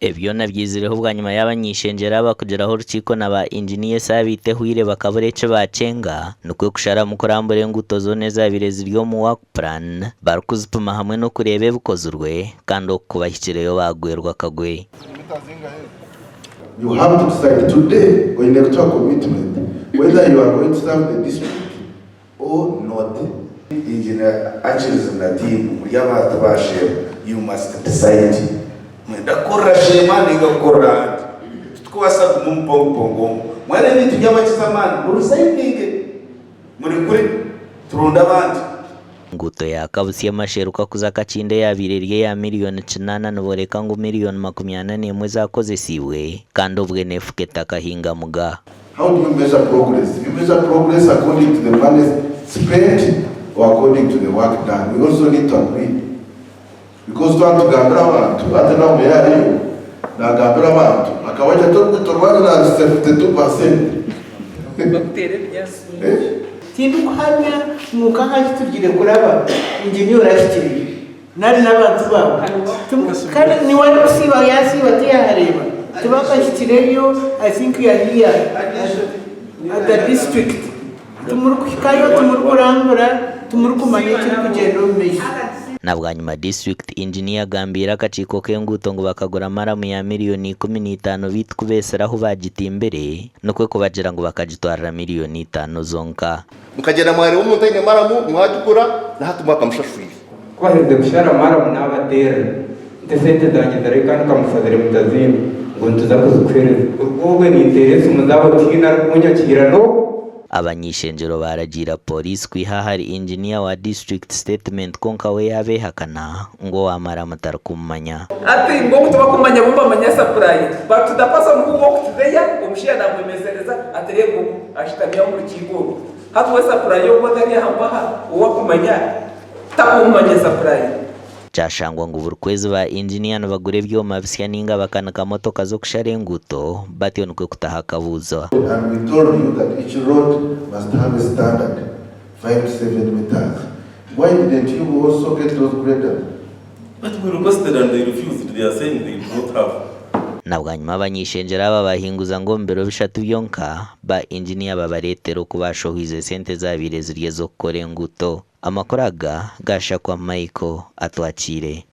Ebi byona byizireho bwanyima y'abany'ishengyero aba kugiraho orukiiko na ba inginiya esaabiiti ehweire bakabura eki baakyenga nikwo kusharamu kurambura enguuto zoona ezaabaire ziri omu work plan barikuzipima hamwe n'okureeba ebikozirwe kandi oku kubahikireyo baagwerwa akagwe. You have to decide today oine kutuha commitment whether you are going to serve the district or not. Engineer Achilles na team muri abantu ba Sheema you must decide mwenda kukorera Sheema ninga kukorera ahandi. Titukubaasa kuguma omu pongopongo omu. Mwareeba ebintu byabakiza amaani mu resigninge murekure turonde abandi. Enguuto ya Kabusya Masheruka kuza Kakinda eyaabaire eri eya miriyoni kinaana niboreka ngu miriyoni 41 zaakozesiibwe kandi obwe neefuka etakahingamuga. How do you measure progress? You measure progress according to the money spent or according to the work done? We also need to agree. Because twaba nitugambira abantu, hati na meya ariyo nagambira abantu, akaba agira ati oruguuto rwanyu na 72%. Bakuteera ebinyaatsi. Eh? Tindikuhamya ngu nk'aha ahu tugire kuraba engineer orahikiriire nari n'abantu baawe. Kandi niwe arikusiiba yaasiiba tiyahareeba. Tibakahikireyo I think you are here at the district. Timurikuhikayo, timurikurambura, timurikumanya ekirikugyenda omu maisho. Na bwanyima District Engineer agambiire akakiiko k'enguuto ngu bakagura maramu ya miriyoni 15 beitu ku beetsire ahu baagitimbire nikwo kubagira ngu bakagitwarira miriyoni itaano zonka. Mukagyenda mwareeba omuntu aine maramu mwagigura na hati mwakamushashwire. Ku baherize kushara maramu naabateerera nti esente zangye zirahika kandi kamushazire mutazimpa ngu nituza kuzikuheereza. Kuruga obwe ninteera esimu zaabo tihaine arikunyakiira n'obu. Abany'eishengyero baaragiira Pooriisi kwiha ahari Inginiya wa disiturikiti sitetimenti kwonka we yaabeehakana ngu owa maramu tarikumumanya. Ati ngu oku tibakumanya bo bamanya supplier but to the person who walked there omushaija namwemesereza ati reeba ogu ashutami aho omu rukiiko oru hati we supplier ogu atari aha mpaha ou akumanya takumumanya supplier. Kyashangwa ngu buri kwezi ba inginiya nibagura ebyoma bisya ninga bakanika motoka z'okushara enguuto, batyo nikwo kutaho akabuuzo. And we told you that each road must have a standard 5 to 7 meters. Why didn't you also get those graders? But we requested and they refused, they are saying they do not have. Na bwanyima abany'eishengyero aba bahinguza ngu omu biro bishatu byonka, ba inginiya babareetere oku baashohoize esente ezaabaire ziri ez'okukora enguuto. Amakuru aga gaashakwa Michael Atwakiire.